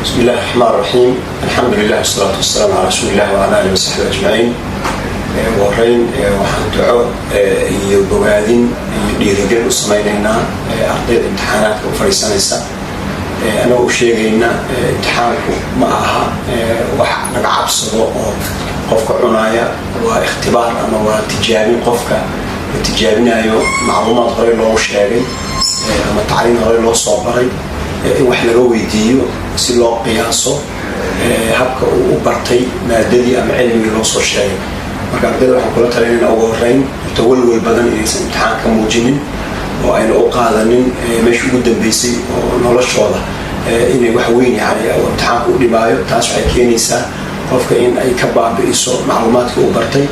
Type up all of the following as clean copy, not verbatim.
بسم الله الرحمن الرحيم، الحمد لله والصلاة والسلام على رسول الله وعلى آله وصحبه أجمعين. Ugu horeyn waxaan duco iyo bogaadin iyo dhiirigelin u samaynaynaa ardayda imtixaanaadka u fadhiisanaysa, anagoo u sheegayna imtixaanku ma aha wax laga cabsado oo qofka cunaaya. Waa ikhtibaar ama waa tijaabin qofka la tijaabinayo macluumaad horey loogu sheegay ama tacliin horey loo soo baray in wax laga weydiiyo si loo qiyaaso habka uu u bartay maadadii ama cilmigii loo soo sheegay. Marka ardayda waxaan kula talinayna ugu horeyn horta walwal badan inaysan imtixaan ka muujinin oo ayna u qaadanin meesha ugu dambeysay oo noloshooda inay wax weyn yani imtixaanka u dhibaayo. Taas waxay keenaysaa qofka in ay ka baabi'iso macluumaadkii uu bartay.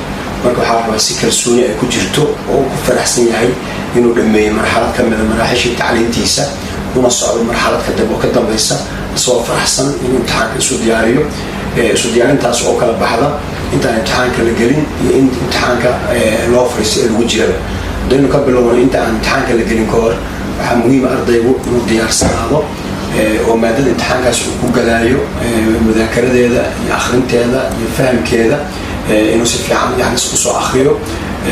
Marka waxaa rabaa si kalsooni ay ku jirto oo uu ku faraxsan yahay inuu dhameeyey marxalad ka mida maraaxishii tacliintiisa, una socdo marxalad ka dambe oo ka dambaysa, isagoo faraxsan inuu imtixaanka isu diyaariyo. Isu diyaarintaas oo kala baxda intaan imtixaanka la gelin iyo in imtixaanka loo fariisto ee lagu jiraba. Haddaynu ka bilowno inta aan imtixaanka la gelin ka hor, waxaa muhiima ardaygu inuu diyaarsanaado oo maadada imtixaankaas uu ku galaayo mudaakaradeeda iyo akhrinteeda iyo fahamkeeda inuu si fiican yani usoo akhriyo.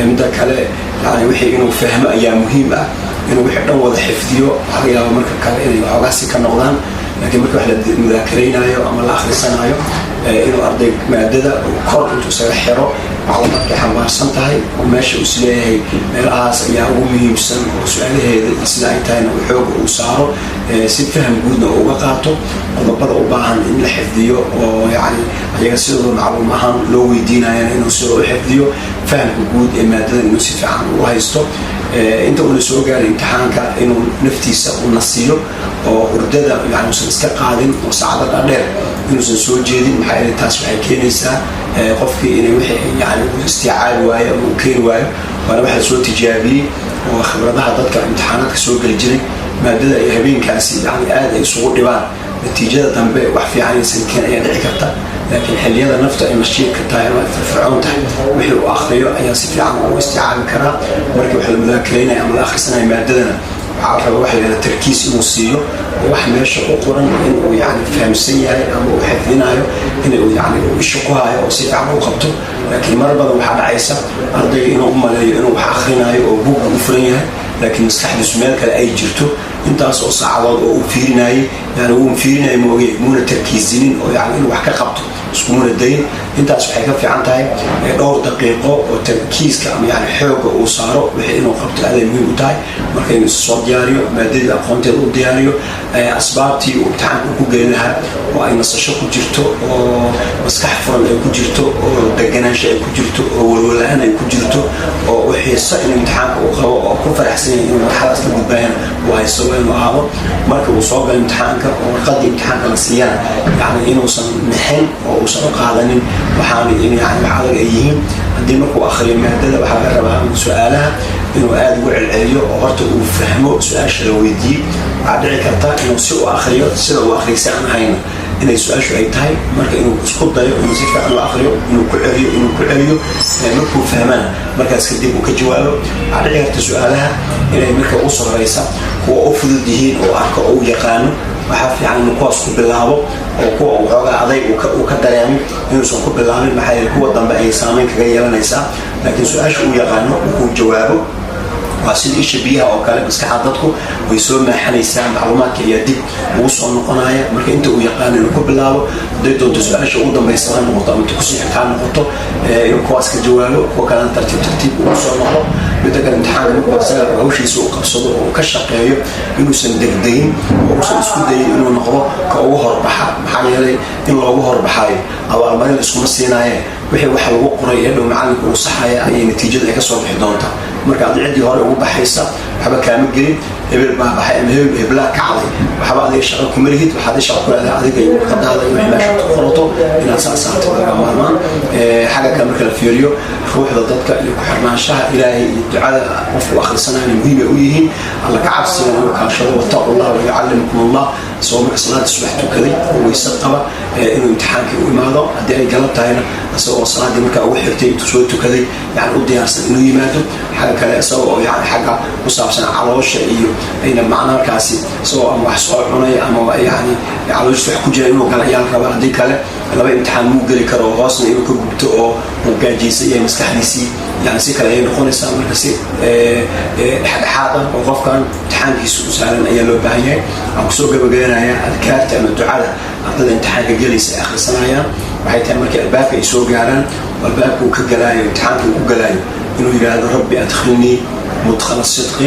Midda kale, yani wixii inuu fahmo ayaa muhiim ah. Inuu wixii dhan wada xifdiyo waxaa laga yaaba marka kale inay waxoogaasi ka noqdaan, laakiin marka wax la mudaakaraynayo ama la akhrisanayo, inuu arday maadada kor intuu isaga xiro macluumaadkay xambaarsan tahay oo meesha uu isleeyahay meelahaas ayaa ugu muhiimsan oo su-aalaheeda iyo sida ay tahayna uu xooga uu saaro, si faham guudna uu uga qaato. Qodobada u baahan in la xifdiyo oo yani ayaga sidooda macluum ahaan loo weydiinayana inuu sidoo u xifdiyo, fahamka guud ee maadada inuu si fiican u haysto. Inta uuna soo gaaray imtixaanka, inuu naftiisa u nasiyo oo hurdada yani uusan iska qaadin oo saacado dhaadheer inuusan soo jeedin. Maxaa yeelay, taas waxay keenaysaa qofkii inay wixii yani uu isticaabi waayo ama uu keeni waayo. Waana waxa lasoo tijaabiyey oo khibradaha dadka imtixaanaadka soo geli jiray, maadada ay habeenkaasi yani aad ay isugu dhibaan, natiijada dambe wax fiican aysan keen ayaa dhici karta. Laakiin xilliyada naftu ay nashiidka tahay ama ay firfircoon tahay, wixii uu akhriyo ayaa si fiican u isticaabi karaa. Markii wax la mudaakaraynaya ama la akhrisanayo maadadana, waxaa la rabaa waxa la yidhahda tarkiis inuu siiyo oo wax meesha ku qoran inuu yani fahamsan yahay ama uu xifdinayo, inuu yani uu isha ku hayo oo si fiican u qabto. Laakiin mar badan waxaa dhacaysa ardayga inuu u maleeyo inuu wax akhrinayo oo buugga u furan yahay, laakiin maskaxdiisu meel kale ay jirto. Intaas oo saacadood oo uu fiirinayay, yani wuu fiirinaya mooge, muuna tarkiisinin oo yani inuu wax ka qabto iskumuna dayin. Intaas waxay ka fiican tahay dhowr daqiiqo oo tarkiiska ama yani xooga uu saaro wixii inuu qabto aaday muhiim u tahay. Marka inuu soo diyaariyo maadadii, aqoonteeda u diyaariyo, asbaabtii uu imtixaanka ku geli lahaa oo ay nasasho ku jirto oo maskax furan ay ku jirto oo deganaansho ay ku jirto oo walwala-aan ay ku jirto oo u xiiso inuu imtixaanka uu qabo oo ku faraxsan yahay inuu marxaladaas ka gudbayana uu haysto waa inuu ahaado. Marka uu soo galo imtixaanka oo warqadii imtixaanka la siiyana, yani inuusan nixin oo uusan u qaadanin waxaana in yani wax adag ay yihiin. Haddii markuu akhriyo maadada, waxaa laga rabaa su-aalaha inuu aada ugu celceliyo oo horta uu fahmo su-aasha la weydiiyey. Waxaa dhici karta inuu si u akhriyo, sida uu akhriyay aan ahayna inay su-aashu ay tahay. Marka inuu isku dayo inuu si fiican u akhriyo, inuu ku celiyo, inuu ku celiyo, markuu fahmana markaas kadib uu ka jawaabo. Waxaa dhici karta su-aalaha inay marka ugu soo horeysa kuwa u fudud yihiin oo arko oo u yaqaano. Waxaa fiican inuu kuwaas ku bilaabo oo kuwa waxoogaa adayg uu ka dareemay inuusan ku bilaabin, maxaa yeele kuwa dambe ayay saameyn kaga yeelanaysaa. Laakiin su-aasha uu yaqaano markuu jawaabo, waa sida isha biyaha oo kale, maskaxda dadku way soo maaxanaysaa, macluumaadka ayaa dib ugu soo noqonaya. Marka inta uu yaqaano inuu ku bilaabo, hadday doonto su-aasha ugu dambaysa ha noqoto ama inta kusii xigta ha noqoto, inuu kuwaas ka jawaabo, kuwa kalena tartiib tartiib ugu soo noqdo. Midda kale, imtixaanka markuu asaga hawshiisa uu qabsado oo uu ka shaqeeyo, inuusan degdegin oo uusan isku dayin inuu noqdo ka ugu horbaxa. Maxaa yeelay, in loogu horbaxayo abaalmarin iskuma siinaaye, wixii waxa lagu qoray ee dhow macalinka uu saxaya ayay natiijada ay ka soo bixi doontaa. Marka ad ciddii hore ugu baxaysa waxba kaama gelin. Hebel baa baxay ama hebel heblaa kacday, waxba adiga shaqo kuma lihid. Waxaad shaqo ku leedahay adiga iyo warqadaada iyo wixii meesha ku qorato inaad saa saarto laga maarmaan. Xagga kale marka la fiiriyo, ruuxda dadka iyo ku xirnaanshaha Ilaahay iyo ducada qofku akhrisanayana muhiim ay u yihiin. Alla ka cabsiga inuu kaashado, واتقوا الله ويعلمكم الله. Isagoo marka salaada subax tukaday oo weyse qaba inuu imtixaankii u imaado. Haddii ay galab tahayna, isagoo salaadii markaa ugu xigtay intuu soo tukaday yani u diyaarsan inuu yimaado. Xagga kale, isagoo yani xagga ku saabsan caloosha iyo Ayna macna markaasi isagoo ama wax soo cunay ama yani calooshiisa wax ku jira inuu gala ayaa la rabaa. Haddii kale laba imtixaan muu geli karo, hoosna inuu ka gubto oo uu gaajaysan yahay maskaxdiisii, yani si kale ayay noqonaysaa. Marka si dhexdhexaad ah oo qofkan imtixaankiisa u sahlan ayaa loo baahan yahay. Waxaan kusoo gabagabeynayaa adkaarta ama ducada ardada imtixaanka gelaysa ay akhrisanayaan. Waxay tahay markii albaabka ay soo gaaraan, albaabka uu ka galaayo imtixaanka uu ku galaayo, inuu yidhaahdo: "رب أدخلني مدخل صدق."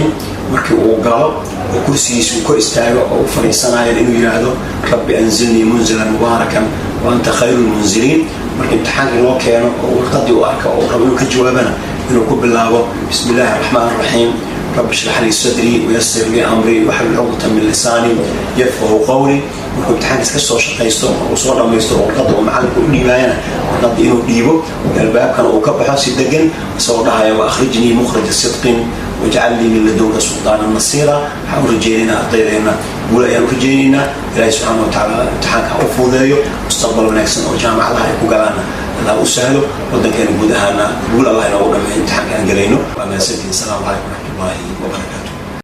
Markii uu galo oo kursigiisa uu kor istaago oo u fadhiisanayan, inuu yidhaahdo: "رب أنزلني منزلا مباركا وأنت خير المنزلين." Marka imtixaanka loo keeno oo warqadii u arka oo rabo inuu ka jawaabana, inuu ku bilaabo: "بسم الله الرحمن الرحيم، رب اشرح لي صدري ويسر لي أمري واحلل عقدة من لساني يفقهوا قولي." Markuu imtixaankiis ka soo shaqaysto oo soo dhamaysto oo warqadda uu macalinka u dhiibaayana, warqadda inuu dhiibo, albaabkana uu ka baxo si degan, isagoo dhahaya: "وأخرجني مخرج صدق واجعل لي من لدنك سلطانا نصيرا." Waxaan u rajaynaynaa ardaydeena guul ayaan u rajaynaynaa. Ilaahay subxaana wa tacaala imtixaanka ha u fuudeeyo, mustaqbal wanaagsan oo jaamacadaha ay ku galaana Allah u sahlo. Wadankeena guud ahaana guul Allah inoogu dhameeyo imtixaanka aan gelayno. Waa mahadsantihin. Asalaamu calaykum waraxmatullaahi wabarakaatu.